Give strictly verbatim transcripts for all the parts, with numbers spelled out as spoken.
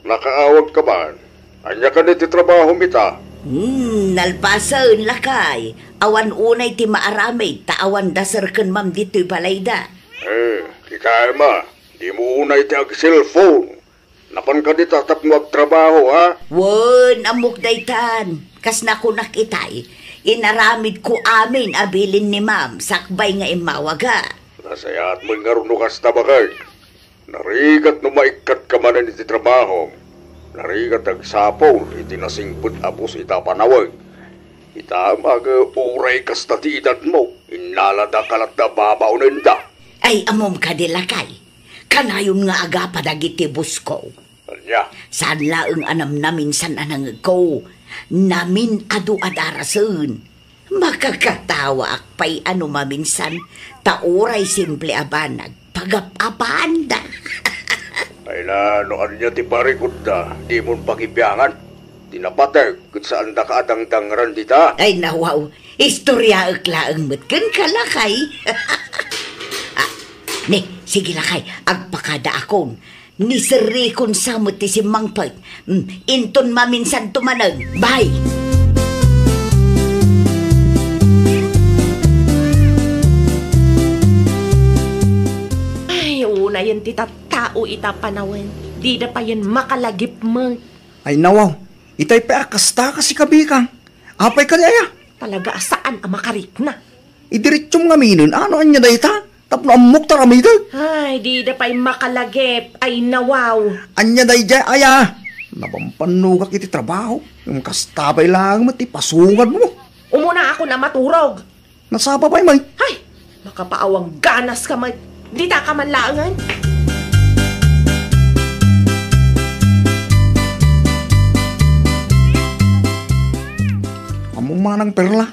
Nakaawagka man. Ania kadi ti trabahom ita? Hmm, nalpasen, lakay. Awan unay ti maaramid ta awan da sir ken ma'am ditoy balayda. Eh, kitaem a, dimo unay ti ag-cellphone. Napan kadi ta tapno agtrabaho, ha? Wen, ammok daytan. Kas nakunak itay, inaramidko amin a bilin ni ma'am sakbay nga immawaga. Nasayaat met ngarud no kasta, baket. Narigat no maikkatka manen iti trabahom. Narigat agsapul iti nasingpet a bus ita a panawen. Ita, aga uray kasta ti edadmo, innalada ka latta babaonenda. Ay, ammom kadi, lakay. Kanayon nga agapa dagiti busko. Ania? Saan laeng a namnaminsan a nangegko. Namin-adu a darasen. Makakatawaak pay a no maminsan, ta uray simple a banag, pagap-apaanda. Ay na, no ania ti parikutda, dimon pakibiangan. Ti napateg, ket saandaka a dangdangran dita. Ay, nawaw, istoryaek laeng met kenka, lakay. Ah, ne, sige, lakay, agpakadaakon. Ni Sir Ricon sa met ti simmangpet. Mm, inton maminsanto manen. Bye! Ay, unayen ti tattao ita panawen. Dida payen makalagip met. Ay, nawaw. Itay pay a kasta, kas ikabikan. Apay kadi aya? Talaga a saan a makarikna. Idiretsum ngaminen, ano ania dayta? Tapno ammok ta aramidek. Ay, dida pay makalagip. Ay, nawaw. Ania daydiay aya? Napampannogak iti trabaho. Ngem kasta pay laeng met ti pasungadmo. Umunaakon a maturog. Nasapa pay, may. Ay, makapaawang ganaska met. Dita ka man laengen. Ammom, Manang Perla,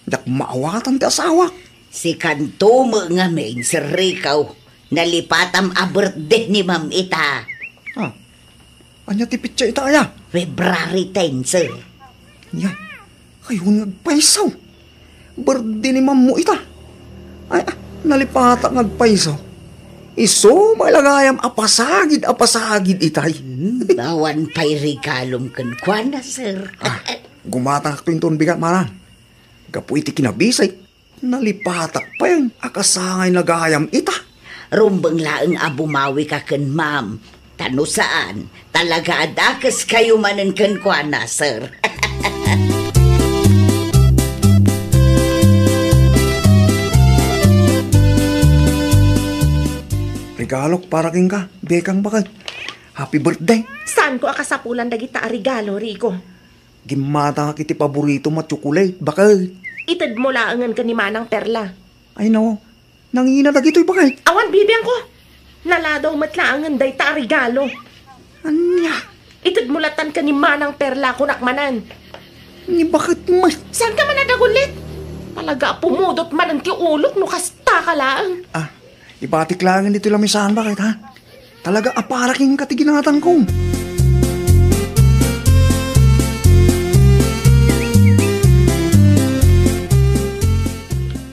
diak maawatan ti asawak. Sikanto met ngamin, Sir Rico. Nalipatam a birthday ni Ma'am ita. Ah, ania ti petsa ita aya? February ten, sir. Nia, kayon nga agpayso. Birthday ni Ma'am mo ita. Ay, ah, nalipatak nga agpayso. Isu, may lagayam a pasagid, a pasagid itay. Hmm, awan pay regalom kenkuana, sir. Ah, gumatangakto inton bigat, Manang. Gapu iti kinabisay. Nalipatak pay a kasangay lagayam ita. Rumbeng laeng a bumawika ken Ma'am. Ta no saan, talaga a dakes kayo manen kenkuana, sir. Regalok para kenka, Bekang, baket. Happy birthday. Saanko a kasapulan dagita a regalo, Rico? Gimmatangak iti paboritom a tsokolate, baket. Itedmo laengen ken ni Manang Perla. Ay, no. Nangina dagitoy, baket. Awan bibiangko. Naladaw met laengen dayta a regalo. Ania? Itedmo lattan ken ni Manang Perla, kunak manen. Ni baket met. Saanka man a dagullit? Talaga a pumudot manen ti ulok no kasta ka laeng. Ah, ibatik laengen ditoy lamisaan, baket, ha? Talaga a para kenka ti ginatangko.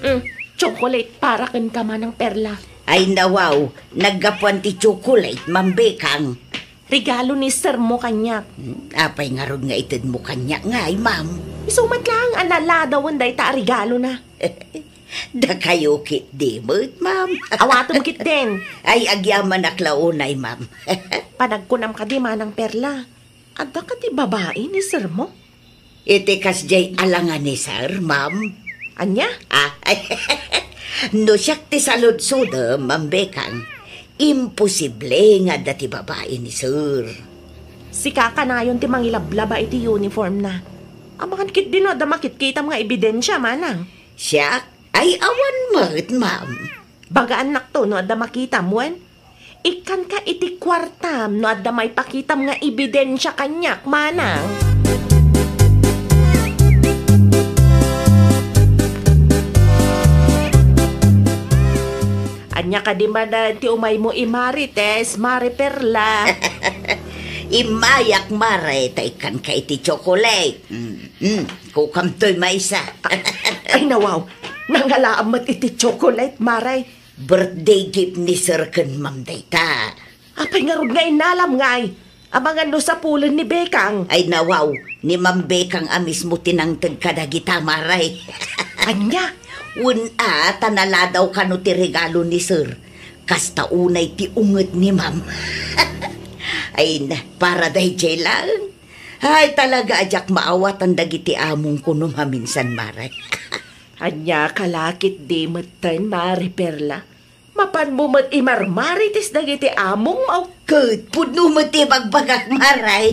Mm, chocolate para kenka, Manang Perla. Ay, nawaw, naggapuan ti chocolate, Ma'am Bekang. Regalo ni sir mo kaniak. Hmm, apay ngarud nga itedmo kaniak ngay, Ma'am? Isu met laeng a naladawen dayta a regalona. Dakayo ketdi met, Ma'am. Awatem ketdin. Ay, agyamanak la unay, Ma'am. Panagkunam kadi, Manang Perla, adda kadi babai ni sir mo? Iti kasdiay a la nga ni sir, Ma'am. Ania? Ah, no siak ti saludsodem, Ma'am Bekang, imposible nga adda ti babai ni sir. Sika kanayon ti mangilablaba iti uniformna. Amangan ketdi no adda makitkitam nga ebidensia, Manang. Siak? Ay, awan met, Ma'am. Bagaannakto no adda makitam, wen? Ikkanka iti kuartam no adda maipakitam nga ebidensia kaniak, Manang. Ania kadi manen ti umaymo, i Marites, Mari Perla? Immayak, Mare, ta ikkanka iti tsokolate. Mm, mm, kukamtoy maysa. Ay, nawaw. Nangalaam met iti tsokolate, Mare. Birthday gift ni Sir ken Ma'am dayta. Apay ngarud nga inalam ngay? Amangan no sapulen ni Bekang. Ay, nawaw, ni Ma'am Bekang a mismo ti nangted kadagita, Maray. Ania? Wen a, ta naladaw kano ti regalo ni Sir. Kasta unay ti unget ni Ma'am. Ay, na, para daydiay laeng. Ay, talaga a diak maawatan dagiti amongko no maminsan, Maray. Ania ka la ketdi metten, Mari Perla? Mapanmo met imarmarites dagiti amongmo. Ket pudno met ti ibagbagak, Maray.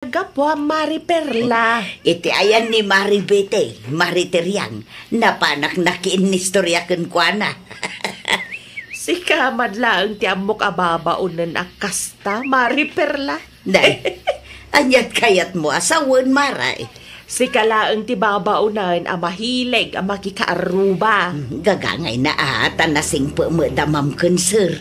Gapu a Mari Perla. Iti ayan ni Mari Bete, Mari Teriang, napanak nakiinnistorya kenkuana. Sika met laeng ti ammok a babaonen a kasta, Mari Perla. Nay, aniat kayatmo a sawen, Maray? Sika laeng ti babaonen a mahilig a makikaarruba. Hmm, gagangayna a, ta nasingpet met da Ma'am ken Sir.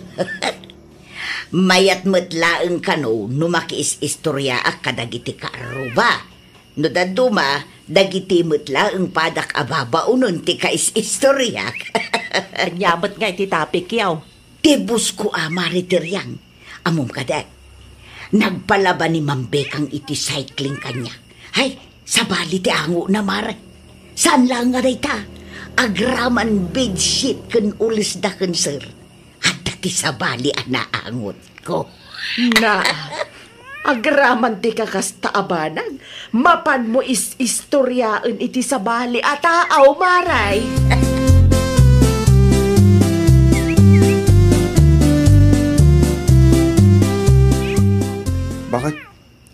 Mayat met laeng kano no makiis-istoryaak kadagiti kaarruba. No dadduma, dagiti met laeng padak a babaonen ti kais-istoryak. Ania met ngay ti topic, yaw? Ti boss ko a Mari Teriang. Ammom kadi, nagpalaba ni Ma'am Bekang iti cycling kaniak. Hay, sabali ti angotna, Mare. Saan laeng a dayta. Agraman bedsheet ken ulesda ken Sir. Adda ti sabali a naangotko. Na, agraman ti kakasta a banag. Mapanmo is-istoryaen iti sabali a taaw, Maray. Bakit?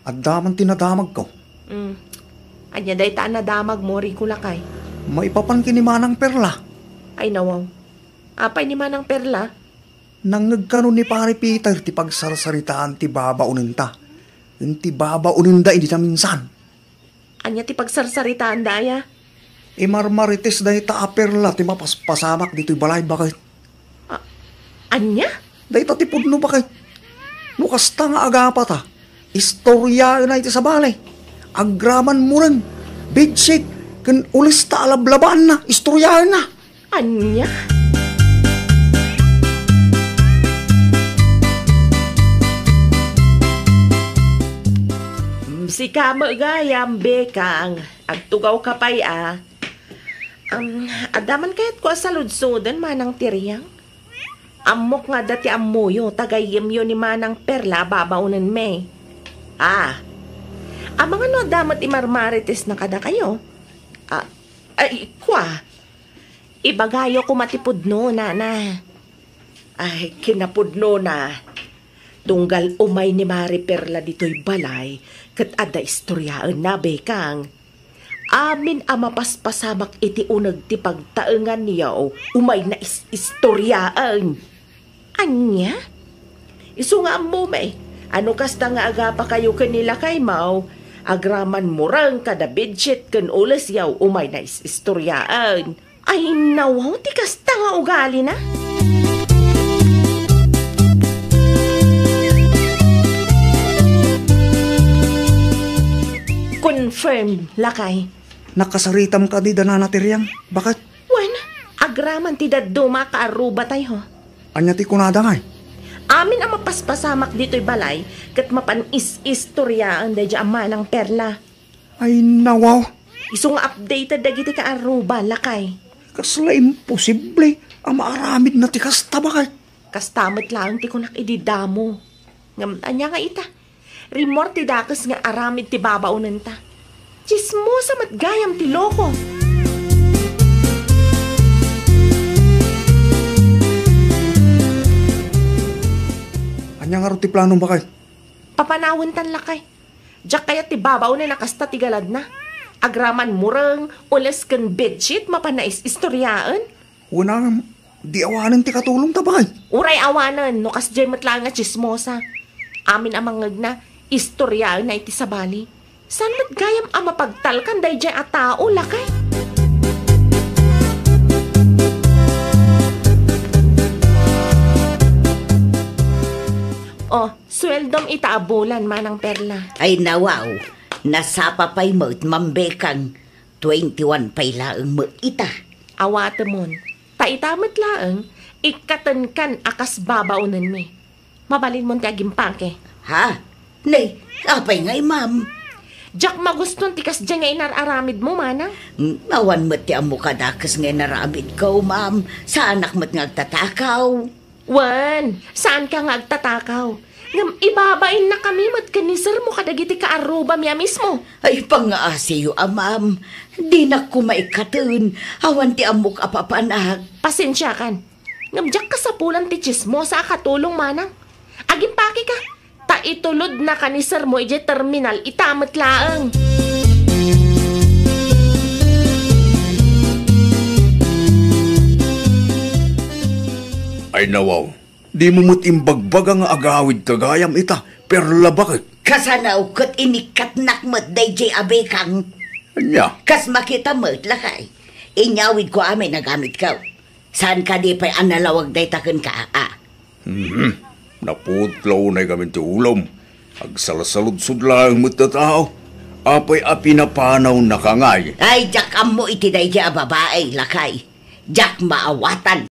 Adda man ti nadamagko. Mm. Ania dayta a nadamagmo, Rico lakay? Maipapan ken ni Manang Perla. Ay, nawaw. Apay ni Manang Perla? Nangngeg kano ni Pare Peter ti pagsarsaritaan ti babaonenta ken ti babaonenda idi naminsan. Ania ti pagsarsaritaanda aya? Imarmarites dayta a Perla ti mapaspasamak ditoy balay, baket. A-, ania? Dayta ti pudno, baket. No kasta nga agapata, istoryaenna iti sabali. Agraman mureng, bedsheet, ken ulista a lablabaanna, istoryaenna. Ania? Mm, sika met gayam, Bekang. Agtugawka pay a. Am, adda man kayatko a saludsoden, Manang Tiriang? Ammok nga adda ti ammoyo, ta gayyemyo ni Manang Perla a babaonenmi. A, amangan no adda met imarmaritesna kadakayo? A, ay, kua. Ibagayo koma ti pudno, nana. Ay, kinapudnona. Tunggal umay ni Mari Perla ditoy balay, ket adda istoriaenna, Bekang. Amin a mapaspasamak iti uneg ti pagtaenganyo, umay na is-istoriaen. Ania? Isu nga ammom, eh. Ano kasta nga agapakayo ken ni lakaymo, agraman mureng kada bedsheet ken ulesyo, umay na is-istoriaen. Ay, nawaw ti kasta nga ugalina. Confirm, lakay. Nakasaritam kadi da Nana Tiriang? Baket? Wen, agraman ti dadduma a kaarrubatayo. Ania ti kunada ngay? Amin a mapaspasamak ditoy balay, ket mapan is-istoriaen daydi a Manang Perla. Ay, nawaw. Isu nga updated dagiti kaarruba, lakay. Kasla imposible a maaramidna ti kasta, baket. Kasta met laeng ti kunak idi damo. Ngem ania nga ita? Rimmuar ti dakes nga aramid ti babaonenta. Tsismosa met gayam ti loko. Ania ngarud ti planom, baket? Papanawentan, lakay. Diak kayat ti babaonen a kasta ti galadna. Agraman mureng, ules ken bedsheet, mapan na is-istoriaen. Wen a, di awanen ti katulongta, baket. Uray awanen, no kasdiay met laeng nga tsismosa. Amin a mangngegna, istoriaenna iti sabali. Saan met gayam a mapagtalkan daydiay a tao, lakay? Oh, sueldom ita a bulan, Manang Perla. Ay, nawaw. Nasapa pay met, Ma'am Bekang. Twenty-one pay laeng met ita. Awatemon. Ta ita met laeng, ikkatenkan a kas babaonenmi. Mabalinmon ti agimpake. Ha? Nay, apay ngay, ma'am? Diak maguston ti kasdiay nga inar-aramidmo, manang. Mm, awan met ti ammok a dakes nga inaramidko, ma'am. Saanak met nga agtatakaw. Wen, saanka nga agtatakaw. Ngem ibabainnakami met ken ni sermo kadagiti kaarrubami a mismo. Ay, pangngaasiyo a, ma'am. Dinak koma ikkaten. Awan ti ammok a papanak. Pasensiakan. Ngem diak kasapulan ti tsismosa a katulong, manang. Agimpakeka. Ta itulodnaka ni sermo idiay terminal ita met laeng. Ay, nawaw. Dimo met imbagbaga nga agawidka gayam ita, Perla, baket. Kasano ket inikkatnak met daydiay a Bekang? Ania? Kas makita met, lakay. Inyawidko amin a gamitko. Saan kadi pay a nalawag dayta kenka, a? Mhm. Naputlaw unay gamin ti ulom. Agsalsaludsod laeng met a tao. Apay a pinapanawnaka ngay? Ay, diak ammo iti daydiay a babai, lakay. Diak maawatan.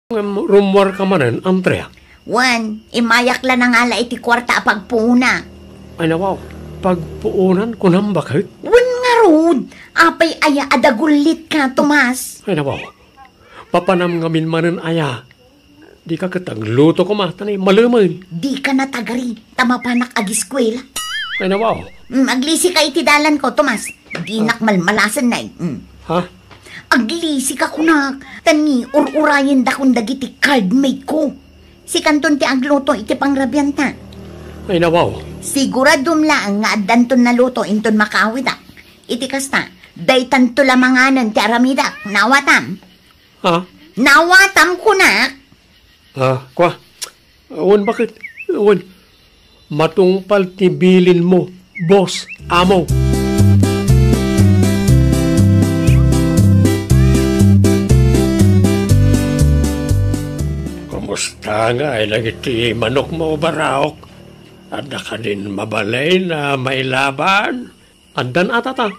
Ngem rummuarka manen, Andrea. Wen, immayak la nangala iti kuarta a pagpuona. Ay, nawaw, pagpuonan kunam baket? Wen ngarud, apay aya a dagullitka, Tomas? Ay, nawaw, papanam ngamin manen aya. Dika ket agluto koma, ta ni malemen. Dika natagari, ta mapanak agiskuela. Ay, nawaw. Mm, aglisika iti dalanko, Tomas. Dinak malmalasen, nay. Mm. Ha? Aglisika kunak, ta ni ur-urayendakon dagiti cardmate ko. Sikanton ti agluto iti pangrabianta. Ay, nawaw. Siguradom laeng nga addanton naluto inton makaawidak. Iti kasta, daytanto la manganen ti aramidak. Naawatam? Ha? Naawatam, kunak. Ah, kwa. Wen, baket? Wen. Matungpal ti bilinmo, boss, amo. Kumusta ngay dagiti manokmo, Baraok? Adda kadin mabalin a mailaban? Addan a, tata.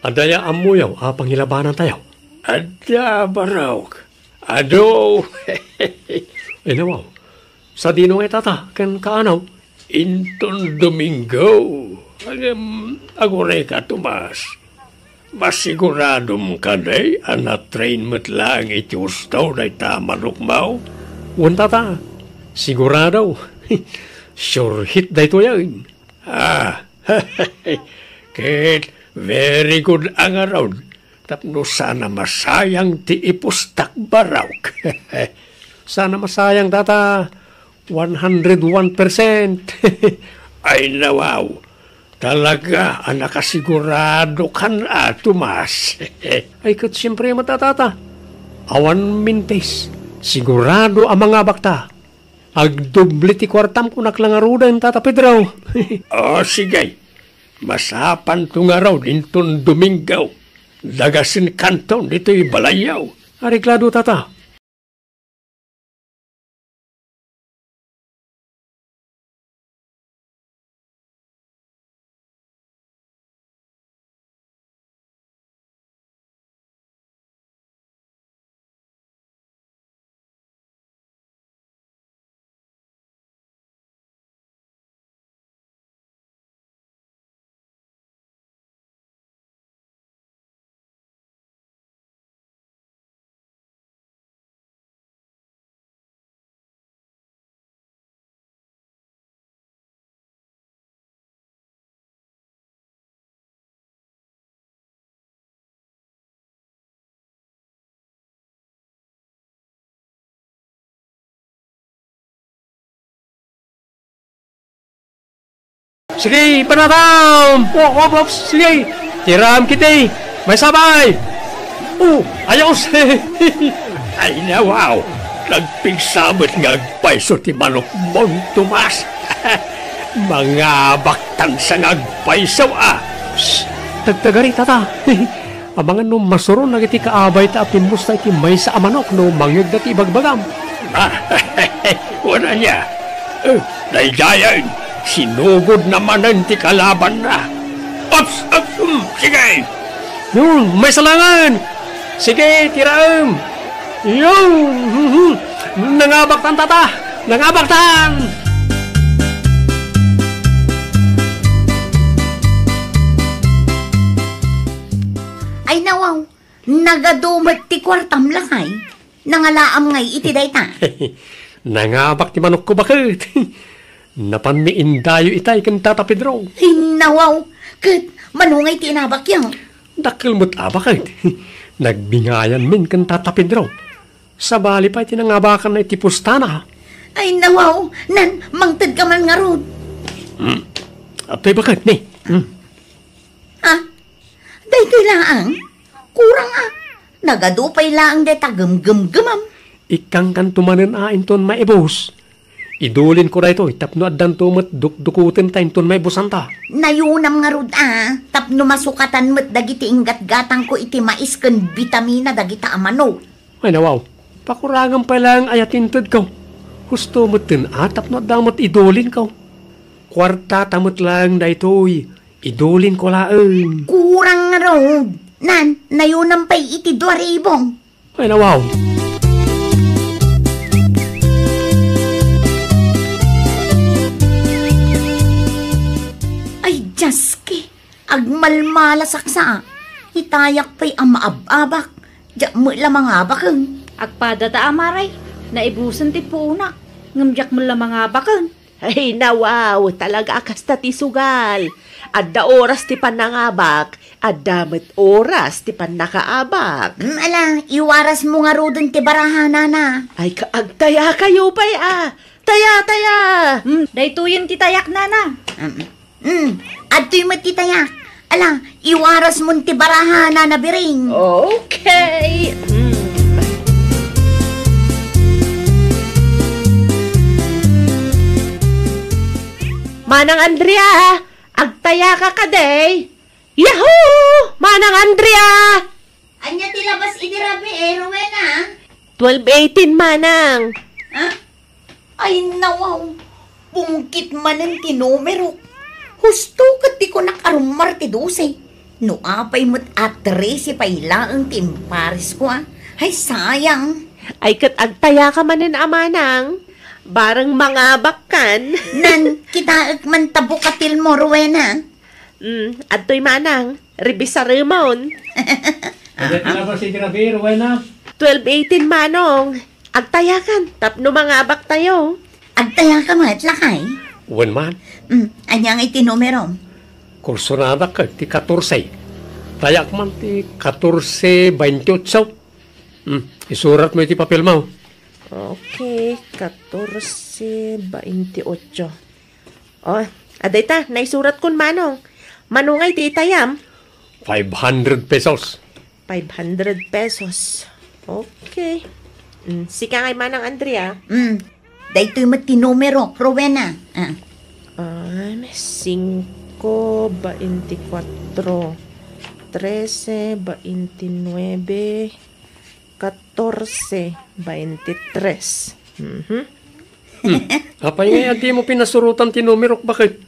Adda ya ammoyo a pangilabanantayo. Adda, Baraok. Adu. Ay, nawaw. Sadino ngay, tata, ken kaanaw? Inton Domingo. Ngem, agurayka, Tomas. Masiguradom kadi a na-train met laeng iti husto dayta a manokmo? Wen, tata. Sigurado. Sure hit daytoyen. Ah, ket very good a ngarud tapno sana masayang ti ipustak, Baraok. Sana masayang, tata, one hundred one percent. Ay, nawaw, talaga a nakasiguradokan a, Tomas. Ay, ket siempre met a, tata. Awan mintis, sigurado a mangabakta. Agdubli ti kuartam, kunak la ngaruden, Tata Pedro. O, sige. Masapanto ngarud inton Domingo. Dagasenkanto ditoy balayyo. Areglado, tata. Sige, panatam! O, op, op, sige. Tiram kiti. May sabay. O, ayos. Ay, nawaw. Nagpigsa met nga agpayso ti manokmon, Tomas. Mangabaktan sa nga agpayso, a. Shh! Tagtagari, tata. Amangan no masuron dagiti kaabayta a pimmusta iti maysa a manok no mangngegda ti ibagbagam. Ah, wen ania? Eh, daydiayen, sinugod na manen ti kalabanna. Ups, ups, um, sige! Yun, maysa laengen! Sige, tiraem! Yun! Mhm. Nangabaktan, tata! Nangabaktan! Ay, nawaw. Nagadu met ti kuartam, lakay. Nangalaam ngay iti dayta. Nangabak ti manokko, baket. Napanmi indayo itay ken Tata Pedro. Ay, nawaw. Ket mano ngay ti inabakyo? Dakkel met a, baket. Nagbingayanmin ken Tata Pedro. Sabali pay ti nangabakanna iti pustana. Ay, nawaw. Nan, mangtedka man ngarud. Hmm. Apay, baket, ni? Hmm. Ha? Daytoy laeng? Kurang a. Nagadu pay laeng dayta gumgumgumam. Ikkangkanto manen a inton maibus. Idulinko daytoy tapno addanto met dukdukutenta inton maibusanta. Nayunam ngarud a, tapno masukatan met dagiti inggatgatangko iti mais ken bitamina dagita a manok. Ay, nawaw. Pakurangem pay laeng aya ti intedko. Husto metten a tapno adda met idulinko. Kuartata met laeng daytoy. Idulinko laeng. Kurang ngarud. Nan, nayunam pay iti dua ribu. Ay, nawaw. Agmalmalasaksa. Itayak pay a maab-abak. Diak met la mangabaken. Agpadata a maray, naibusen ti puonak, ngem diak met la mangabaken. Ay, nawaw, talaga a kasta ti sugal. Adda oras ti pannangabak, adda met oras ti pannakaabak. Mm, ala, iwarasmo ngaruden ti baraha, nana. Ay, ka-, agtayakayo pay, a. Taya, taya. Mm, daytoyen ti tayak, nana. Mm, mm, adtoy met ti tayak. Ala, iwarasmon ti baraha, nana Biring. Okay. Mm. Manang Andrea, agtayaka kadi. Yahoo! Manang Andrea! Ania ti labas idi rabii, Rowena? Twelve eighteen, manang. Ha? Ay, nawaw. Pungkit manen ti numero. Husto ket di kunak a rummar ti dose. No apay met a trese pay laeng ti imparesko, a. Ay, sayang. Ay, ket agtayaka manen a, manang. Bareng mangabakkan. Nan, kitaek man ta bukatilmo, Rowena. Mm, adtoy manang, rebisaremon. Ania ti labas idi rabii, Rowena? Twelve eighteen, manong. Agtayakan, tapno mangabaktayo. Agtayaka met, lakay? Wen man. Mm, ania ngay ti numero? Kursonadak ti katorse. Tayak man ti katorse baintiotso. Mm, isuratmo iti papelmo. Okay, katorse baintiotso. Oh, adda ita, naisuratkon, manong. Mano ngay ti itayam? Five hundred pesos. Five hundred pesos. Okay. Mm, sika ngay, manang Andrea. Mm. Daytoy met ti numero, Rowena. Ah. Ah, singko, baintikwatro, trese, baintinuebe, katorse, baintitres. Mhm. Hmm. Apay ngay a dimo pinasurotan ti numerok, baket?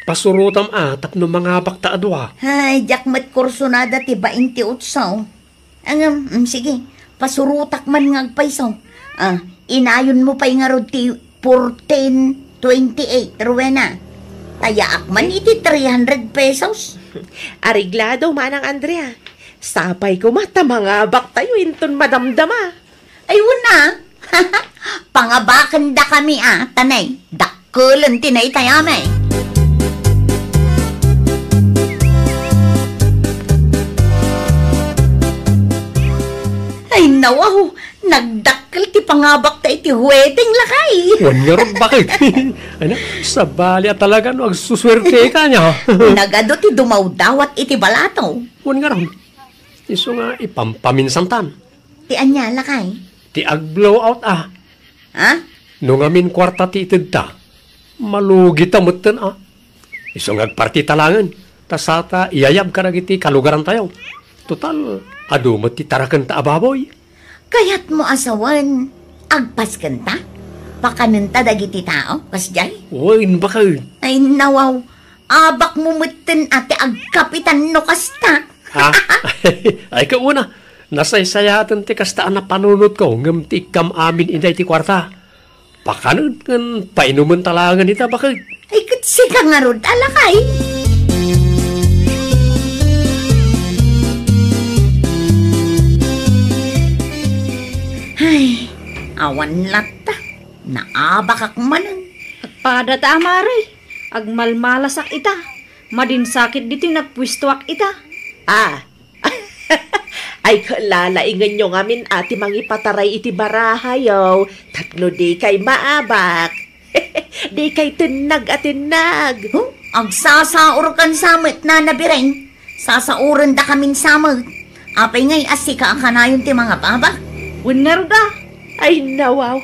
Pasurotam a tapno mangabakta a dua. Ay, diak met kursonada ti baintiotso. Ngem, mm, sige, pasurotak man nga agpayso. Ah, inayonmo pay ngarud ti fourteen twenty-eight, Rowena. Tayaak man iti three hundred pesos. Areglado, Manang Andrea. Sapay koma ta mangabaktayo inton madamdama. Ay, wen a. Pangabakendakami a, ta nay, dakkel ti naitayami. Ay, nawaw, nagdakkel ti pangabakta iti wedding, lakay. Wen ngarud, baket? Ay na, sabali a talaga no agsusuerteka nia. Nagadu ti dumawdawat iti balato. Wen ngarud. Isu nga ipampaminsantan. Ti ania, lakay? Ti ag-blowout a. Ha? No ngamin kuarta ti itedta, malugita metten a. Isu nga agpartita laengen, ta sata iyayab kadagiti kalugarantayo. Total, adu met ti tarakenta a baboy. Kayatmo a sawen, agpaskenta? Pakanenta dagiti tao, kasdiay? Wen, baket. Ay, nawaw, abakmo metten a ti agkapitan no kasta. Ha? Ay, kauna, nasaysayaten ti kasta a napanunotko, ngem ti ikkam amin idiay ti kuarta. Pakanen ken painumen ta laengen ita, baket. Ay, ket sika ngarud, a lakay. Ay, awan latta. Naabakak manen. Agpada ta, amare. Agmalmalasak ita. Madinsakit ditoy nagpuestoak ita. Ah. Ay, kalalaingenyo ngamin a ti mangipataray iti barahayo tapno dikay maabak. Dikay tennag a tennag. Huh? Agsasaurkan sa met, Nana Bireng. Sasaurendakamin sa met. Apay ngay a sika a kanayon ti mangababak? Wen ngarud a. Ay, nawaw.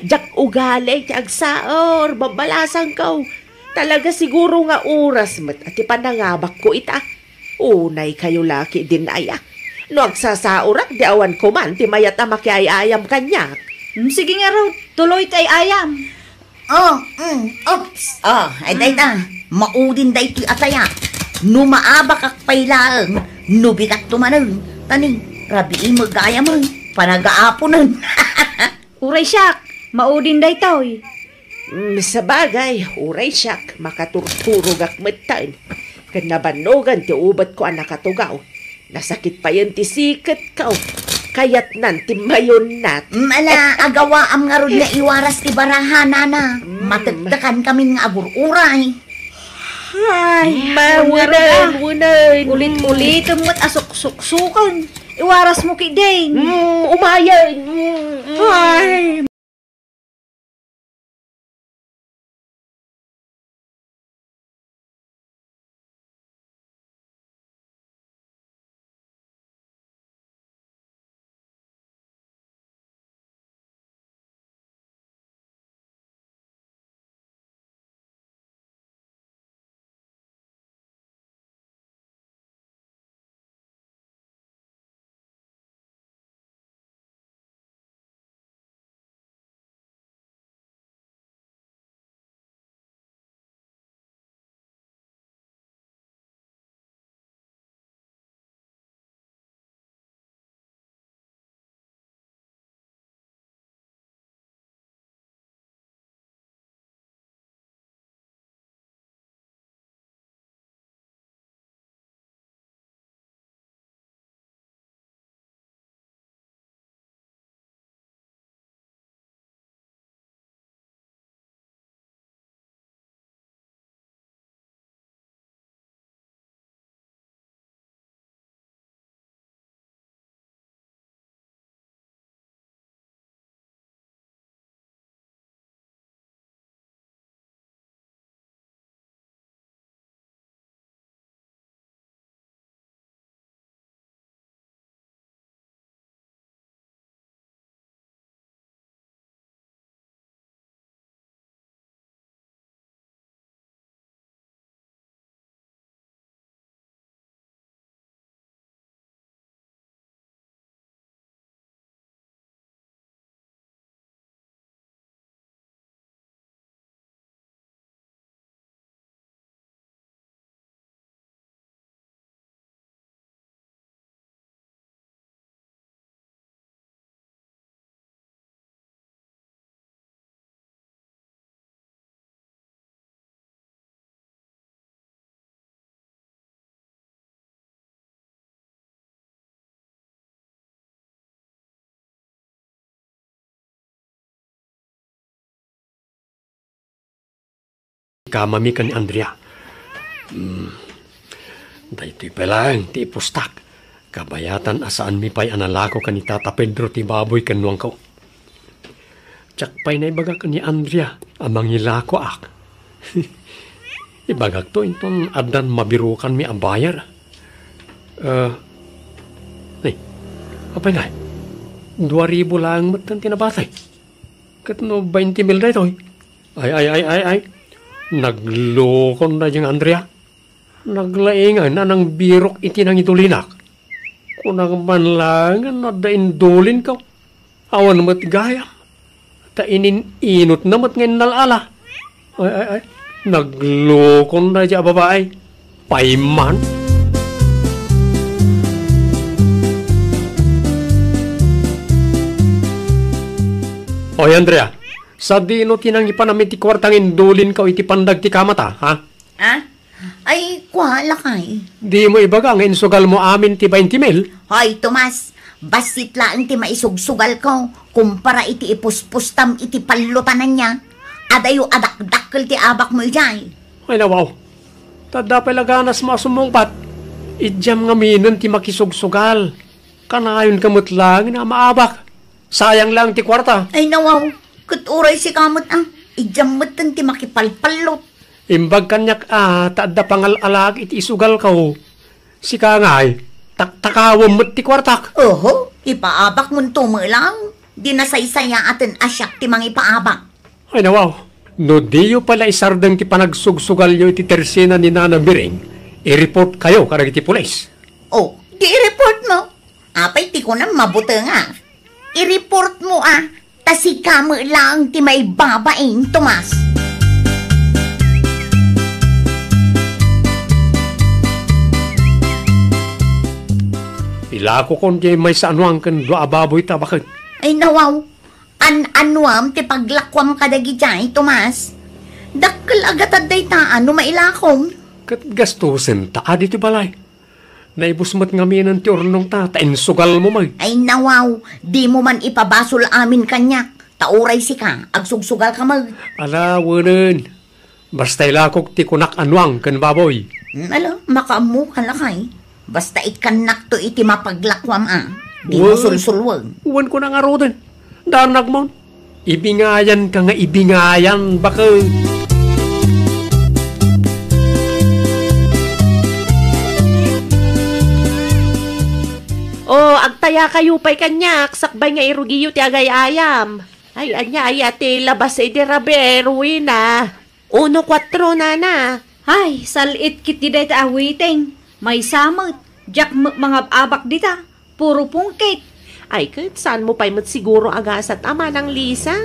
Diak ugali ti agsaur, babbalasangko. Talaga siguro nga oras met a ti panangabakko ita. Unay kayo laki din aya. No agsasaurak, di awan koman ti mayat a makiay-ayam kaniak. Hmm, sige ngarud, tuloy ti ay-ayam. Oh, mm, oops. Oh, ay, dayta. Maudin daytoy a tayak. No maabakak pay laeng, no bigatto manen. Tani, rabii met gayam, panagaaponen. Uray siak, maudin daytoy. Mm, sabagay, uray siak, makaturturogak metten. Ken nabannogan ti ubetko a nakatugaw. Nasakit payen ti siketko. Kayatnan ti mayunnat. Mala, agawaam ngarud nga iwaras ti baraha, nana. Mm. Matektekankamin nga agur-uray. Ay, mawenen, wenen. Ulit-ulitem met a suksuksuken. Iwarasmo ketdin. Mm, umayen. Mm, mm. Ay. Kamami ken ni Andrea. Hmm. Daytoy pay laeng ti ipustak. Kabayatan a saanmi pay a nalako ken ni Tata Pedro ti baboy ken nuangko. Diak pay naibagak ni Andrea a mangilakoak. Ibagakto inton addan mabirukanmi a buyer. Eh, ni, apay ngay? Dua ribu laeng metten ti nabatay. Ket no bainte mil daytoy? Ay, ay, ay, ay, ay. Naglokon daydiay nga Andrea. Naglaingan a nangbirok iti nangidulinak. Kunak man laengen no adda indulinko. Awan met gayam. Ta inin-inotna met nga innal-ala. Ay, ay, ay. Naglokon daydiay a babai. Payman. Oy, Andrea, sadino ti nangipanam iti kuarta nga indulinko iti pandag ti kamata, ha? Ah? Ay, kua, lakay. Dimo ibaga nga insugalmo amin ti bainte mil? Hoy, Tomas, bassit laeng ti maisugsugalko kumpara iti ipuspustam iti pallotan ania. Adayo a dakdakkel ti abakmo idiay. Ay, nawaw. Ta adda pay la ganasmo a sumungbat. Idiam ngaminen ti makisugsugal. Kanayonka met laeng a maabak. Sayang laeng ti kuarta. Ay, nawaw. Ket uray sika met, a, idiam metten ti makipalpallot. Imbag kaniak, a, ta adda pangal-alaak iti isugalko. Sika ngay, taktakawem met ti kuartak. Oho, ipaabakmonto met laeng. Di nasaysayaaten a siak ti mangipaabak. Ay, nawaw. No diyo pay la isardeng ti panagsugsugalyo iti tersena ni Nana Miring, i-reportkayo kadagiti pulis. Oh, di i-reportmo. Apay ti kunam, mabutengak? I-reportmo a, ta sika met laeng ti maibabain, Tomas. Ilakokon diay maysa a nuang ken dua a baboy ta baket. Ay, nawaw. An-anuam ti paglakuam kadagidiay, Tomas? Dakkel a gatad dayta a no mailakom. Ket gastusenta adi ti balay. Naibus met ngaminen ti urnongta, ta insugalmo met. Ay, nawaw, dimo man ipabasol amin kaniak. Ta uray sika, agsugsugalka met. Ala, wenen. Basta ilakok ti kunak a nuang ken baboy. Mm, ala, makaammoka lakay. Basta ikkannakto iti mapaglakuam a. Dimo sulsulweg. Wen ko na ngaruden. Danagmon. Ibingayan ka nga ibingayan, baket. O, agtayakayo pay kaniak, sakbay nga irugiyo ti agay-ayam. Ay, ania aya ti labas idi rabii, Rowena? Uno kuatro, nana. Ay, sal-it ketdi dayta a waiting. Maysa met, diak met mangab-abak dita. Puro pungkit. Ay, ket saanmo pay met siguro a gasat a, Manang Lisa?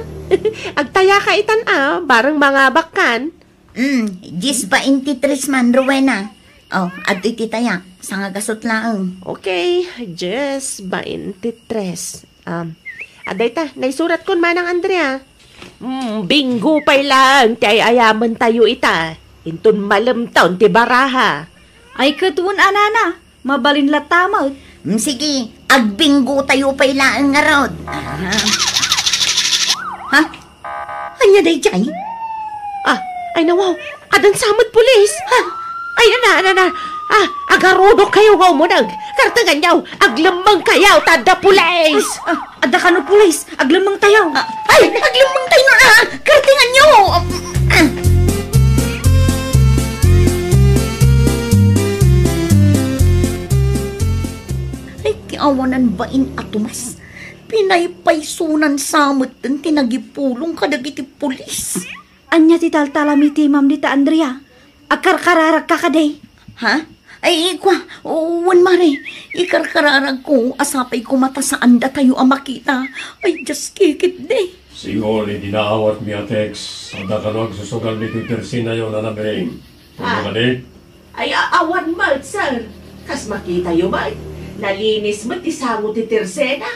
Agtayaka itan a, bareng mangabakkan. Mm, dies baintitres man, Rowena. O, adtoy ti tayak, sangagasut laeng. Okay, dies baintitres. Um, adda ita, naisuratkon, Manang Andrea. Mm, bingo pay laeng ti ay-ayamentayo ita. Inton malemtaw ti baraha. Ay, ket wen a, nana, mabalin latta met. Mm, sige, agbingotayo pay laeng ngarud. Aha. Ha? Ania daydiay? Ah, ay nawaw, addan sa met pulis. Ha? Ay, ana, ana, ana. Ah, agarudok kayo nga umuneg. Kartenganyo, aglemmeng kayo, ta adda pulis. Ah, adda kano pulis, aglemmeng tayo. Ah, ay, aglemmeng tayo na, ah. Kartenganyo. Ah. Ay, ti awanan bain a Tomas. Pinaypaysonan sa metten ti nagipulong kadagiti pulis. Ania ti taltalamitimam dita, Andrea? Agkarkararagka kadi? Ha? Ay, ikua, wen, mare, ikarkararagko a sapay koma ta saandatayo a makita. Ay, diaskikitdi. Siguro iti naawatmi a text, adda kano agsusugal ditoy tersenayo, Nana Beng. Wen kadi? Ay, a-, awan met, sir. Kas makitayo met, nalinis met ti sango ti tersena.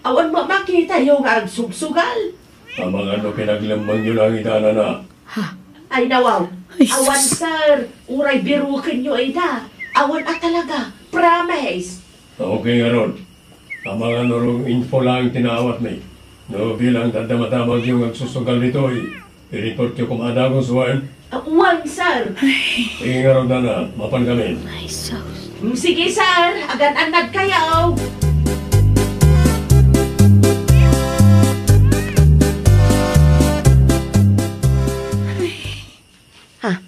Awan met makitayo nga agsugsugal. Amangan no pinaglemmengyo laeng ida, nana. Ha? Ay, nawaw. Ay, awan, sus. Sir. Uray birukenyo ida. Awan a talaga. Promise. Okay ngarud. Amangan no info laeng ti naawatmi. No bilang dadda madamagyo nga agsusugal ditoy, i-reportyo koma a dagus, wen? Ah, wen, sir. Sige ngarud, nana, mapan kami. Ay, sus. Mm, sige, sir. Agan-annad kayo. Ha?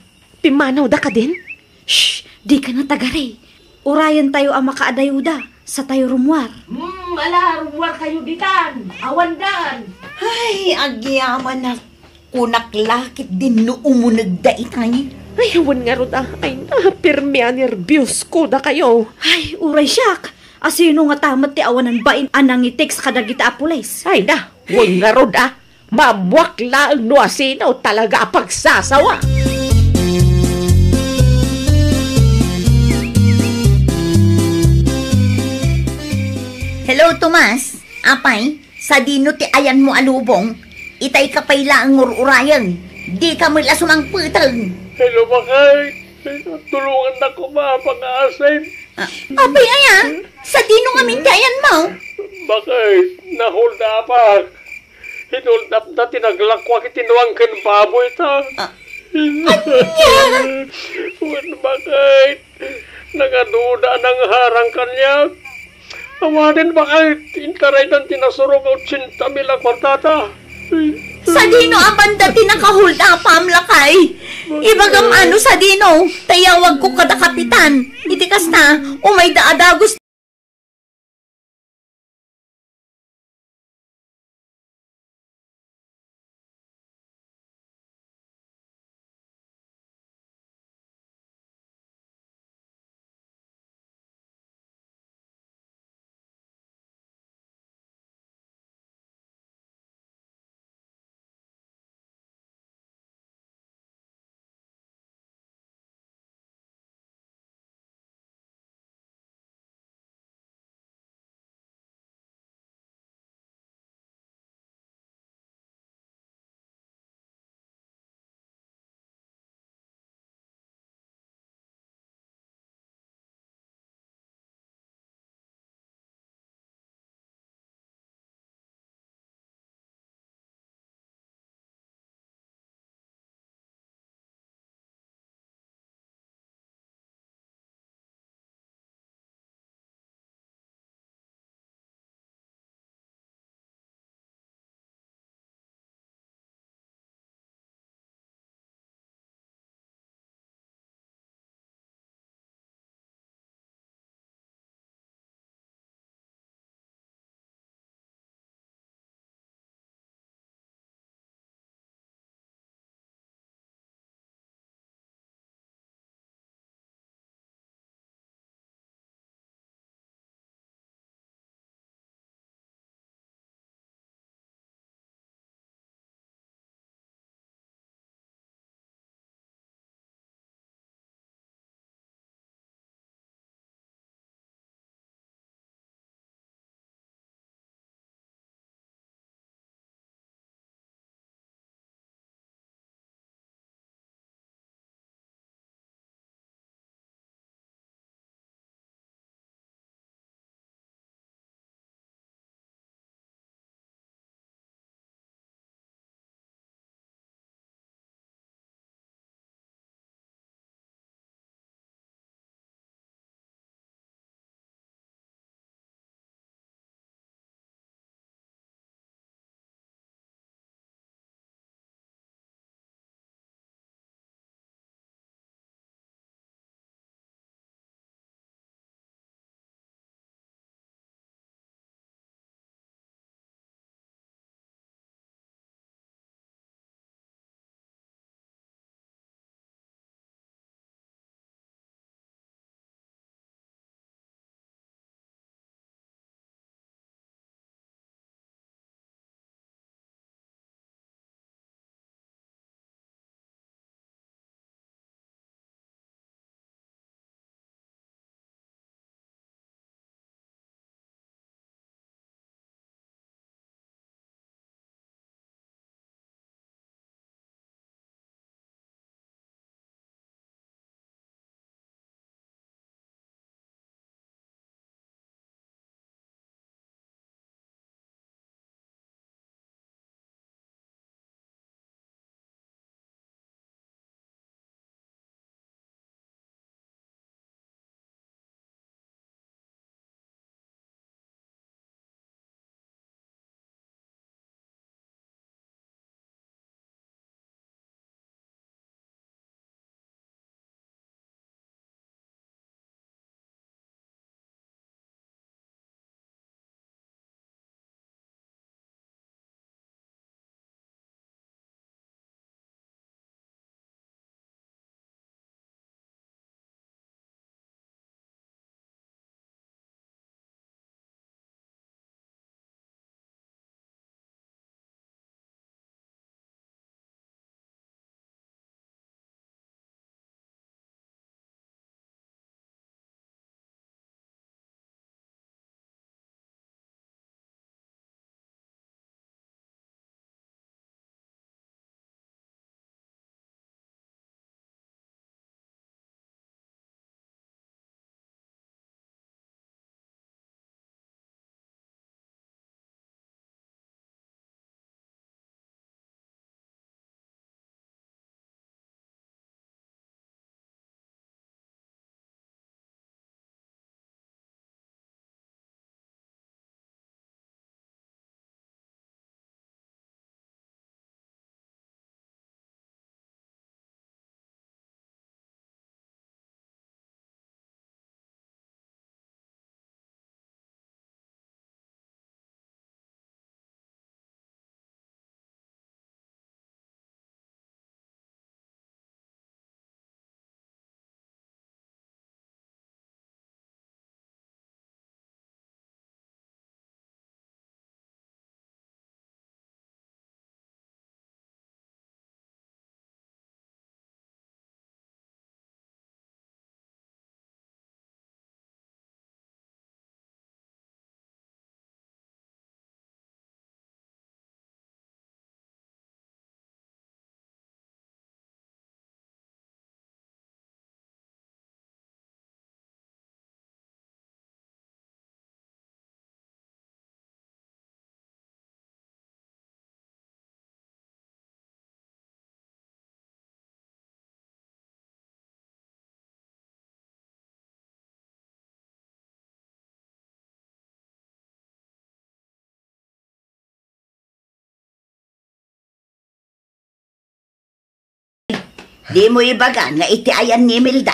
Pimmanawda kadin? Shh! Dika natagari. Urayentayo a makaadayoda, satayo rummuar. Hmm, ala, rummuar kayo ditan. Awandan. Ay, agyamanak. Kunak la ketdin no umunegda itay. Ay, awan ngarud a. Ay, na, pirmi a nerbios ko dakayo. Ay, uray siak. Asino ngata met ti awanan bain a nangitext kadagita a pulis? Ay, na, wen ngarud a. Maammuak laeng no asino talaga a pagsasawa. Hello, Tomas. Apay, sadino ti ayanmo a lubong? Itay ka pay laeng ngur-urayen. Dika met la sumangpeteg. Hello, bakay. Tulongannak koma a pakaasay. Ah, apay aya? Sadino ngamin ti ayanmo? Bakay, na-hold up-ak. Hin-hold up-da ti naglakuak iti nuang ken baboyta. Ah, ania? Wen, bakay, nagaduda a nangharang kaniak. Awanen, bakay, intaraydan ti nasurok a otsenta mil a kuartata. Sadino a banda ti naka-hold up-am, lakay? Ibagam ano sadino, ta iyawagko kada kapitan. Iti kasta, umayda a dagus. Dimo ibaga nga iti ayan ni Imelda.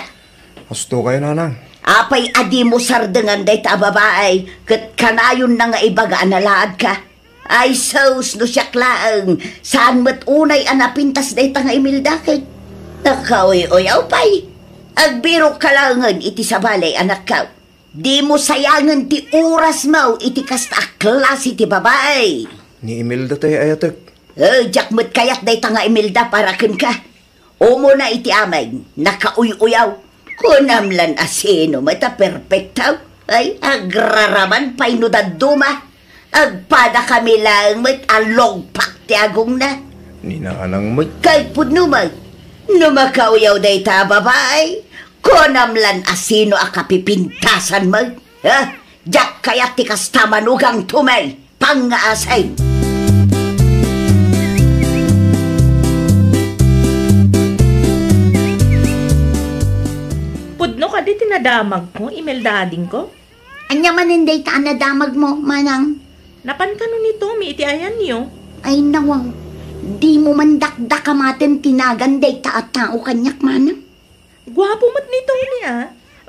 Asto kayo, nanang. Apay a dimo sardengan dayta a babae, ket kanayonna nga ibaga a nalaadka? Ay sus, no siak laeng, saan met unay a napintas dayta nga Imelda ket nakauy-uyaw pay. Agbirokka laengen iti sabali, anakko. Dimo sayangen ti orasmo iti kasta a klase ti babae. Ni Imelda tay ayatek. Eh, diak met kayat dayta nga Imelda para kenka. Umuna iti amin, nakauy-uyaw. Kunam lan a sino met a perpekto? Ay, agraraman pay no dadduma. Agpadakami laeng met a lugpak ti agongna. Ni nanang met. Kay pudno met, no makauyaw dayta a babae, kunam lan a sino a kapipintasan met. Ha? Diak kayat ti kasta, manugangto met. Pangngaasim. Pudno kadi ti nadamagko, Imelda adingko? Ania manen dayta a nadamagmo, manang? Napan kano ni Tommy iti ayanyo? Ay, nawaw. Dimo man dakdakamaten ti nagan dayta a tao kaniak, manang. Guapo met ni Tommy, a.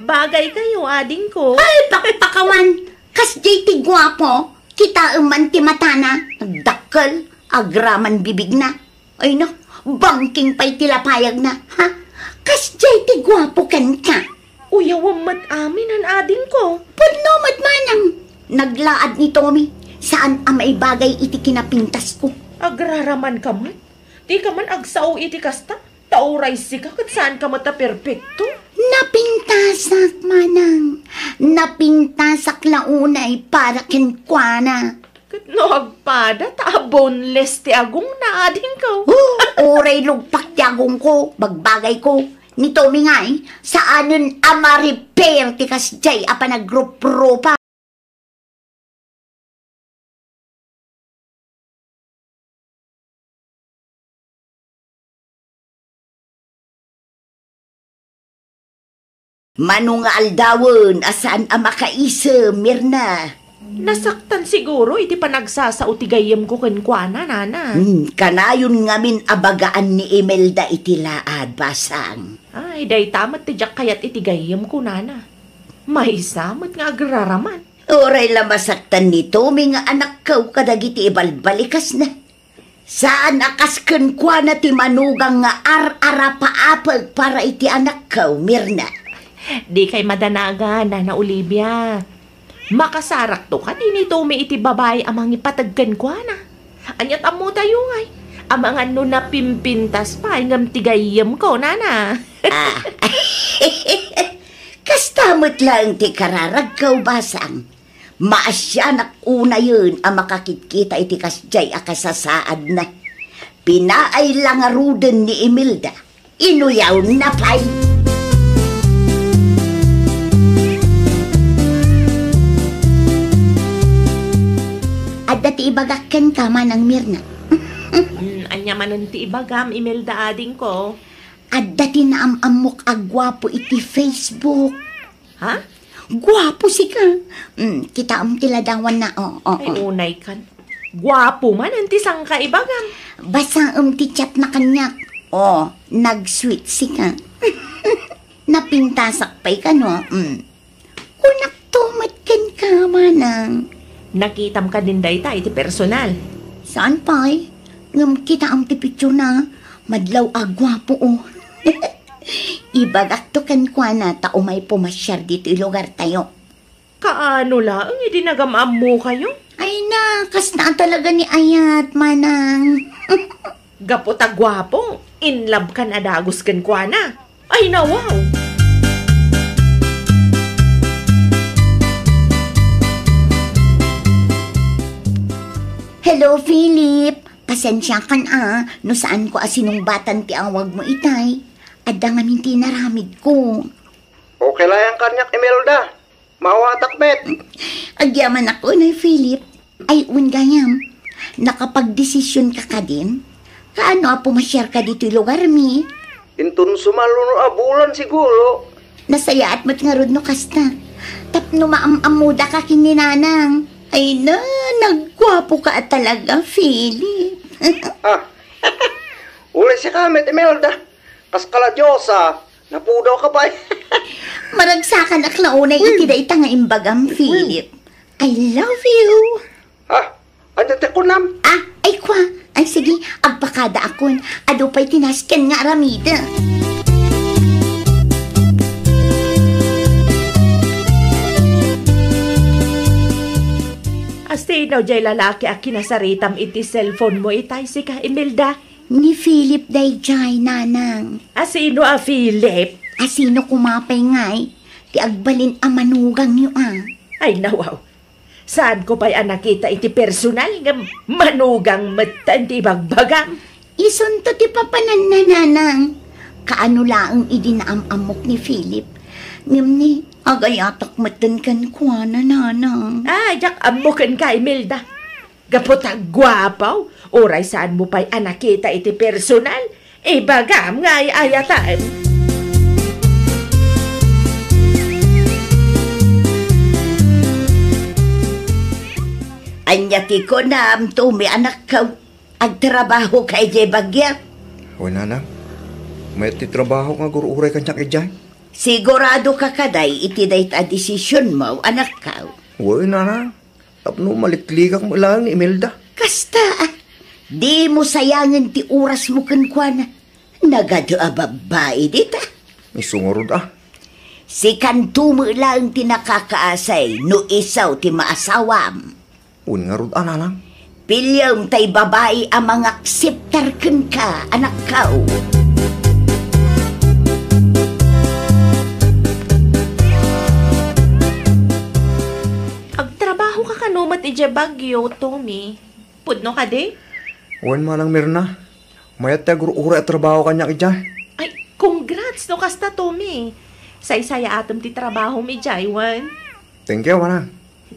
Bagay kayo, adingko. Ay, pakpakawan! Kasdiay ti guapo, kitaem man ti matana. Dakkel, agraman bibigna. Ay na, bangking pay ti lapayagna, ha? Kasdiay ti guapo kenka. Uyawam met amin, han adingko. Pudno met manang. Naglaad ni Tommy, saan a maibagay iti kinapintasko. Agraraman ka met. Dika man agsao iti kasta. Ta uray sika ket saanka met a perpekto. Napintasak, manang. Napintasak la unay para kenkuana. Ket no agpada ta boneless ti agongna, adingko. Oh, uray lugpak ti agongko, bagbagayko. Ni Tommy ngay, saanen a ma-repair ti kasdiay a panagruprupa. Mano nga aldawen a saan a makaisem, Mirna? Nasaktan siguro iti panagsasao ti gayyemko kenkuana, nana. Hmm, kanayon ngamin a bagaan ni Imelda iti laad, basang. Ay, dayta met ti diak kayat iti gayyemko, nana. Maysa met nga agraraman. Uray la masaktan ni Tommy nga anakko kadagiti ibalbalikasna. Saan a kas kenkuana ti manugang nga ar-arapaapek para iti anakko, Mirna. Dikay madanagan, Nana Olivia. Makasarakto kadi ni Tommy iti babai a mangipateg kenkuana. Aniat ammotayo ngay? Amangan no napimpintas pay ngem ti gayyemko, nana. Ah. Kasta met laeng ti kararagko, basang. Maasianak unayen a makakitkita iti kasdiay a kasasaadna. Pinaay la ngaruden ni Imelda. Inuyawna pay. Adda ti ibagak kenka, Manang Mirna. Hmm, ania manen ti ibagam, Imelda adingko? Adda ti naam-ammok a guapo iti Facebook. Ha? Guapo sika. Mm, kitaem ti ladawanna. Oh, oh, ay, oh. Unay kan. Guapo man, anti sangka ibagam. Basaem ti chatna kaniak. Oh, nag-sweet sika. Napintasak pay kano. Mm. Kunakto met kenka, Manang. Nakitam kadin dayta iti personal? Saan pay? Ngem kitaem ti picturena. Madlaw a guapo, oh. Ibagakto kenkuana ta umay pumasiar ditoy lugartayo. Kaano laeng idi nagam-ammokayo? Ay na, kasta talaga ni ayat, Manang. Gapu ta guapo, in love kan a dagus kenkuana. Ay na, wow! Hello, Philip. Pasensiakan a, no saanko a sinungbatan ti awagmo itay. Adda ngamin ti inaramidko. Okay la yan kaniak, Imelda. Maawatak met. Agyamanak unay, Philip. Ay, wen gayam. Nakapagdesisionka kadin? Kaano a pumasiarka ditoy lugarmi? Inton sumaluno a bulan siguro. Nasayaat met ngarud no kasta. Tapno maam-ammodaka ken ni Nanang. Ay na, nagguapoka a talaga, Philip. Ah. Uray sika met, Imelda. Kas kala Dios, ah. Napudawka pay. Maragsakanak la unay iti dayta nga imbagam, Philip. I love you. Ha? Ania ti kunam? Ah, ay kwa. Ay, sige, agpakadaakon. Adu pay ti nasken nga aramidek. Asino jay lalaki a kinasaritam iti cellphone mo itay, sika, Imelda? Ni Philip dayjay, nanang. Asino a Philip? Asino koma pay ngay ti agbalin a manugangyo a? Ay, nawaw. Saanko pay a nakita iti personal ngem manugang metten ti ibagbagam. Isunto ti papananna, nanang. Kaano laeng idi naam-ammok ni Philip. Ngem ni, agayatak metten kenkuana, nanang. Ah, diak ammo kenka, Imelda. Gapu ta guapo, uray saanmo pay a nakita iti personal, ibagam nga ay-ayatem. Ania ti kunam, Tommy, anakko? Agtrabahoka idiay Baguio? Wen, nanang. Mayat ti trabaho nga agur-uray kaniak idiay. Siguradoka kadi iti dayta a desisionmo, anakko? Wen, nanang. Tapno maliklikak met laeng ni Imelda. Kasta, ah. Dimo sayangen ti orasmo kenkuana. Nagadu a babbai dita. Isu ngarud, ah. Sikanto met laeng ti nakakaasay no isu ti maasawam. Wen ngarud, ah, nanang. Piliem tay babbai a mangakseptar kenka, anakko. Agtrabahoka kano met idiay Baguio, Tommy? Pudno kadi? Wen, Manang Mirna. Mayat ti agur-uray a trabaho kaniak idiay. Ay, congrats no kasta, Tommy. Saysayaatem ti trabahom idiay, wen? Thank you, Manang.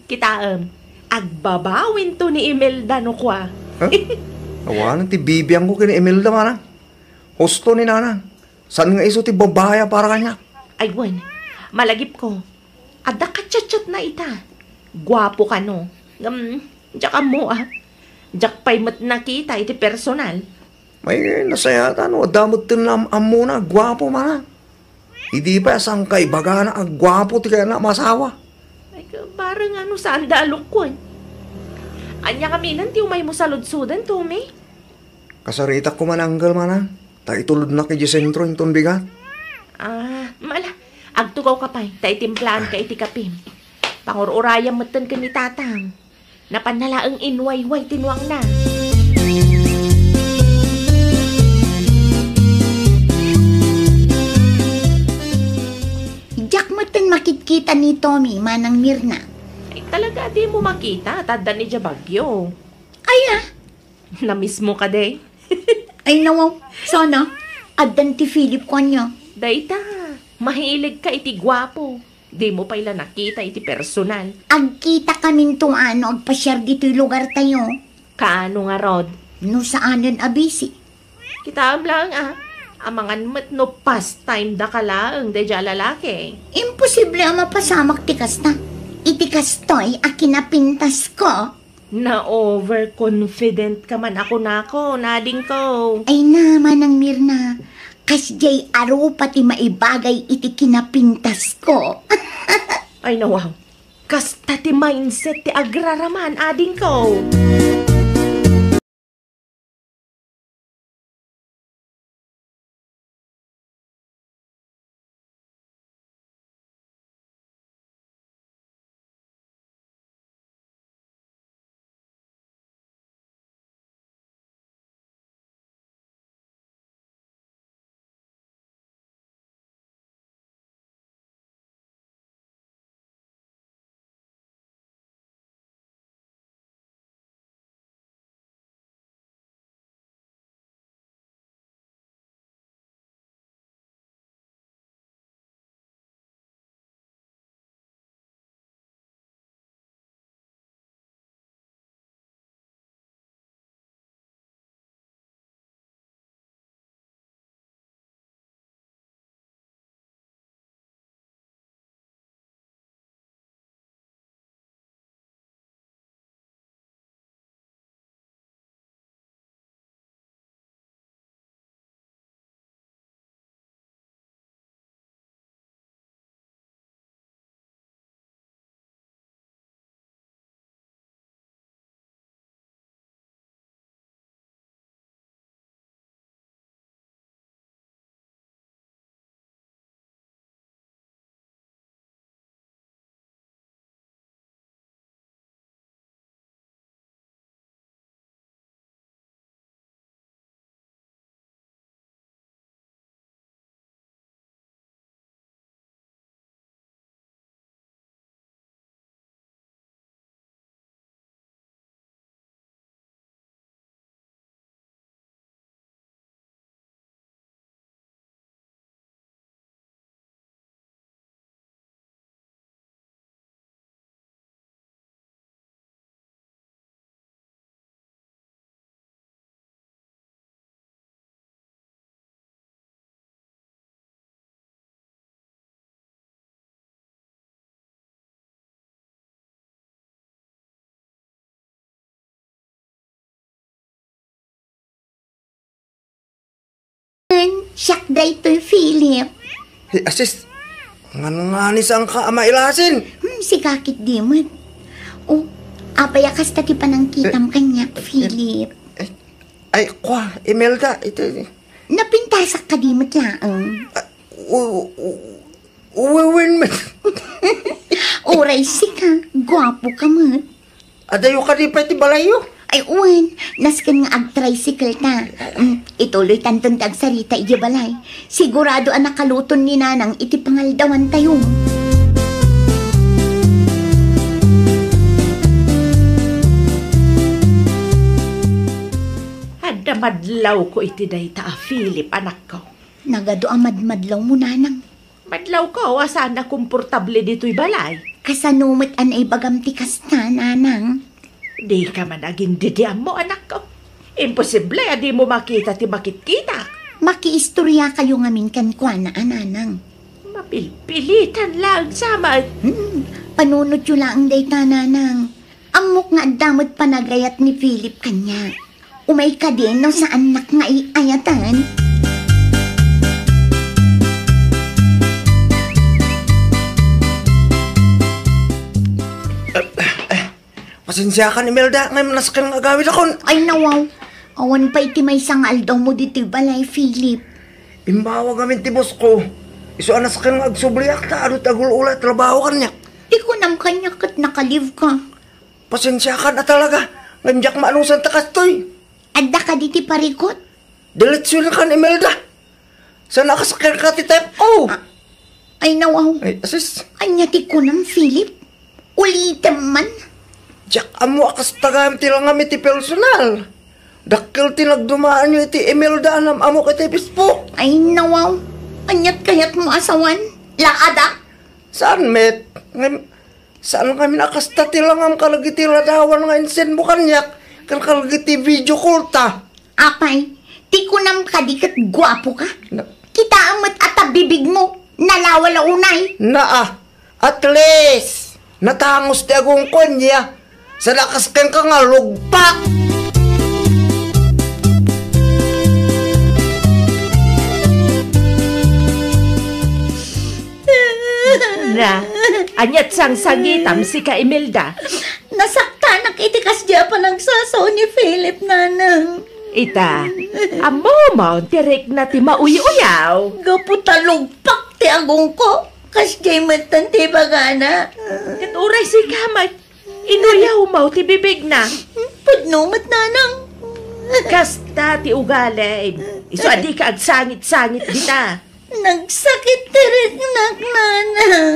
Kitaem, agbabawinto ni Imelda no kua. Huh? Awanen ti bibiangko ken ni Imelda, Manang. Husto ni Nanang. Saan nga isu ti babbai a para kaniak? Ay, wen. Malagipko. Adda kachatchatna ita. Guapo kano. Ngem, diak ammo, ah. Diak pay met nakita iti personal. Ay, nasayaat no adda met ti naam-ammona, guapo, Manang. Idi pay a sangkaibagana a guapo ti kayatna a maasawa. Ay, bareng no saanda a lukon. Ania ngamin ti umaymo saludsoden, Tommy? Kasaritak koma ni Uncle, Manang. Ta itulodnak idiay sentro inton bigat. Ah, ala, agtugawka pay, ta itimplaanka iti kapim. Pangur-urayam metten ken ni Tatang. Napanna laeng inwayway ti nuangna. Diak metten makitkita ni Tommy, Manang Mirna. Ay, talaga, dimo makita, ta adda idiay Baguio. Ay, ah. Namismo kadi? Ay, nawaw. Sana. Addan ti Philip kaniak. Dayta, mahiligka iti guapo. Dimo pay la nakita iti personal. Agkitakaminto no agpasiar ditoy lugartayo. Kaano ngarud? No saanen a busy. Kitaem laeng, ah. Amangan met no pastime daka laeng daydiay a lalaki. Imposible a mapasamak ti kasta. Iti kastoy a kinapintasko. Na-overconfident ka man a kunakon, adingko. Ay na, Manang Mirna, kasdiay a rupa ti maibagay iti kinapintasko. Ay, nawaw. Kasta ti mindset ti agraraman, adingko. Siak daytoy, Philip. Hey, asis, ngan-, ngani saan ka a mailasin? Hmm, sika ketdi met. O, apay a kasta ti panangkitam kaniak, Philip? Eh, ay, kua, Imelda, iti Napintasak kadi met laeng. Ah, w-, w-, wen met. Uray sika, guapo ka met. Adayo kadi pay ti balayyo? Ay, wen, nasken nga ag-tricycle ta. Mm, ituloy tanton ti agsarita idiay balay. Sigurado a nakaluton ni Nanang iti pangaldawantayo. Adda madlawko iti dayta a Philip, anakko. Nagadu a madmadlawmo, Nanang. Madlawko a saan a komportable ditoy balay. Kasano met a naibagam ti kasta, Nanang? Dika man agin-didiammo, anakko. Imposible a dimo makita ti makitkitak. Makiistoriakayo ngamin kenkuana a Nanang. Mapilpilitan laeng sa met. Hmm, panunotyo laeng dayta, Nanang. Ammok nga adda met panagayat ni Philip kaniak. Umay kadi no saannak nga iayatan? Pasensiakan, Imelda, ngem nasken nga agawidakon. Ay, nawaw. Awan pay ti maysa nga aldawmo ditoy balay, Philip. Imbawag amin ti boss ko. Isu a nasken nga agsubliak ta adu ti agul-ola a trabaho kaniak. Ti kunam kaniak ket naka-leave ka. Pasensiakan a talaga, ngem diak maanusan ta kastoy. Adda kadi ti parikut? Diretso na kan Imelda. Saan a kasakyan ka ti type O? Ah, ay, nawaw. Ay, asis. Ania ti kunam, Philip? Ulitem man. Diak ammo a kasta gayam ti langam iti personal. Dakkel ti nagdumaanyo iti Imelda a nam-amok iti Facebook. Ay, nawaw. Aniat kayatmo a sawen? Laada? Saan met? Ngem, saan ngamin a kasta ti langam kadagiti ladawan nga insendmo kaniak, ken kadagiti video call ta. Apay, ti kunam kadi ket guapo ka? Na- Kitaem met a ta bibigmo, nalawa la unay. Naa, at least, natangos ti agongko ania. Saan a kasken ka nga lugpak! Na, aniat sangsangitam, sika, Imelda? Nasaktanak iti kasdi a panagsasao ni Philip, Nanang. Ita, ammom ti rikna ti mauy-uyaw. Gapu ta lugpak ti agongko, kasdiay metten ti ibagana. Ket uray sika met, inuyawmo ti bibigna. Pudno met, Nanang. Kasta ti ugalim. Isu a dika agsangit-sangit dita. Nagsakit ti riknak, Nanang.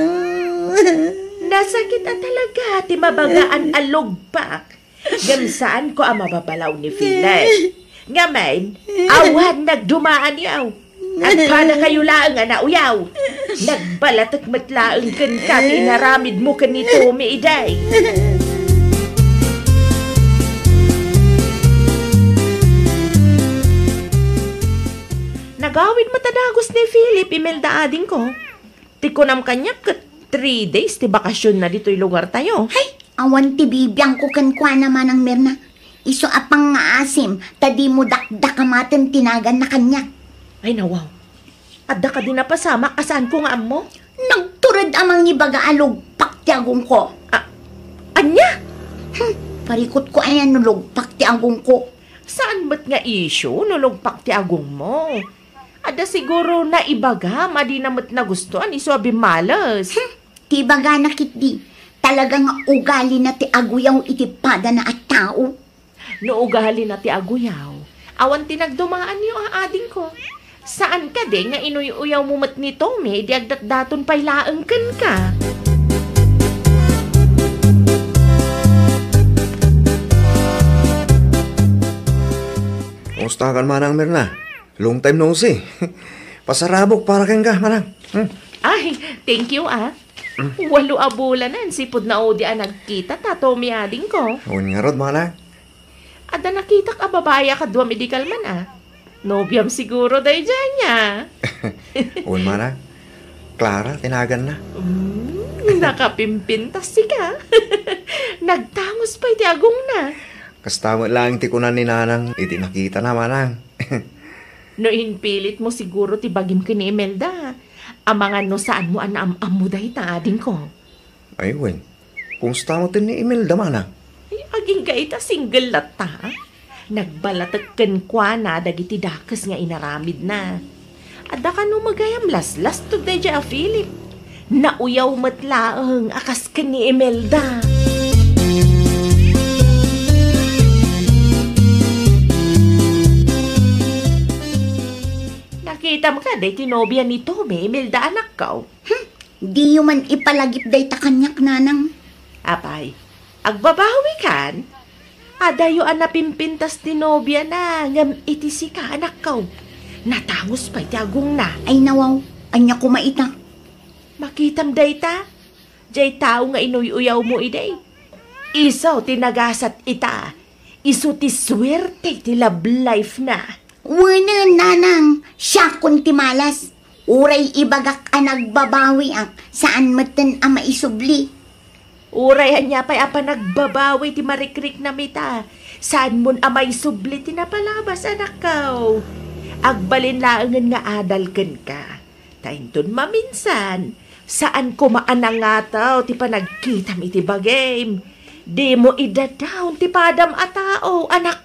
Nasakit a talaga ti mabagaan a lugpak. Ngem saanko a mababalaw ni Philip. Ngamin, awan nagdumaanyo. Agpadakayo laeng a nauyaw. Nagbalatek met laeng kenka ti inaramidmo ken ni Tommy idiay. Nagawid met a dagus ni Philip, Imelda, adingko. Ti kunam kaniak ket three days ti bakasionna ditoy lugartayo. Hay, awan ti bibiangko kenkuana, Manang Mirna. Isu a pangngaasim ta dimo dakdakamaten ti naganna kaniak. Ay, nawaw. Adda kadi napasamak a saanko nga ammo? Nagtured a mangibaga a lugpak ti agongko. A-, ania? Hmm, parikutko aya no lugpak ti agongko. Saan met nga issue no lugpak ti agongmo? Adda siguro naibagam a dina met nagustuan isu a bimmales. Hmm, ti ibagana ketdi, talaga nga ugalina ti aguyaw iti padana a tao. No ugalina ti aguyaw, awan ti nagdumaanyo a adingko. Saan kadi nga inuy-uyawmo met ni Tommy idi agdatdaton pay laeng kenka? Kumusta ka, Manang Mirna? Long time no see. Pasarabok para kenka, manang. Hmm. Ay, thank you, ah. Hmm. Walo a bulanen, sipud naudi a nagkita ta, Tommy, adingko. Wen ngarud, manang. Adda nakitak a babai a kaduam idi kalman, ah. Nobiam siguro daydiay, ania? Wen, manang. Clara, ti naganna. Hmm, nakapimpintas sika. Nagtangos pay ti agongna. Kasta met laeng ti kuna ni nanang iti nakitana, manang. No inpilit mo siguro ti bagim ken ni Imelda, amangan no saan mo a naam-ammo dayta, adingko. Ay, wen. Kumusta mo ten ni Imelda, mana? Ay, agingga ita single latta. Nagbalatek kenkuana dagiti dakes nga inaramidna. Adda kano magayam laslastog daydiay a Philip. Nauyaw met laeng a kas ken ni Imelda. Nakitam kadi ti nobia ni Tommy, Imelda, anakko? Hmm, diyo man ipalagip dayta kaniak, nanang. Apay, agbabawikan? Adayo a napimpintas ti nobiana, ngem iti sika, anakko, natangus pay ti agongna. Ay, nawaw, ania koma ita? Makitam dayta? Jay tao nga inuy-uyaw mo idi. Isu ti nagasat ita. Isu ti suerte ti love life na. Wenen, nanang, siakon ti malas. Uray ibagak a nagbabawiak, saan metten a maisubli. Uray ania pay a panagbabawi ti marikriknam ita, saan mon a maisubli ti napalabas, anakko. Agbalin laengen nga adal kenka. Ta inton maminsan, saan koma a nangataw ti panagkitam iti bagim. Dimo idadaon ti padam a tao, anak.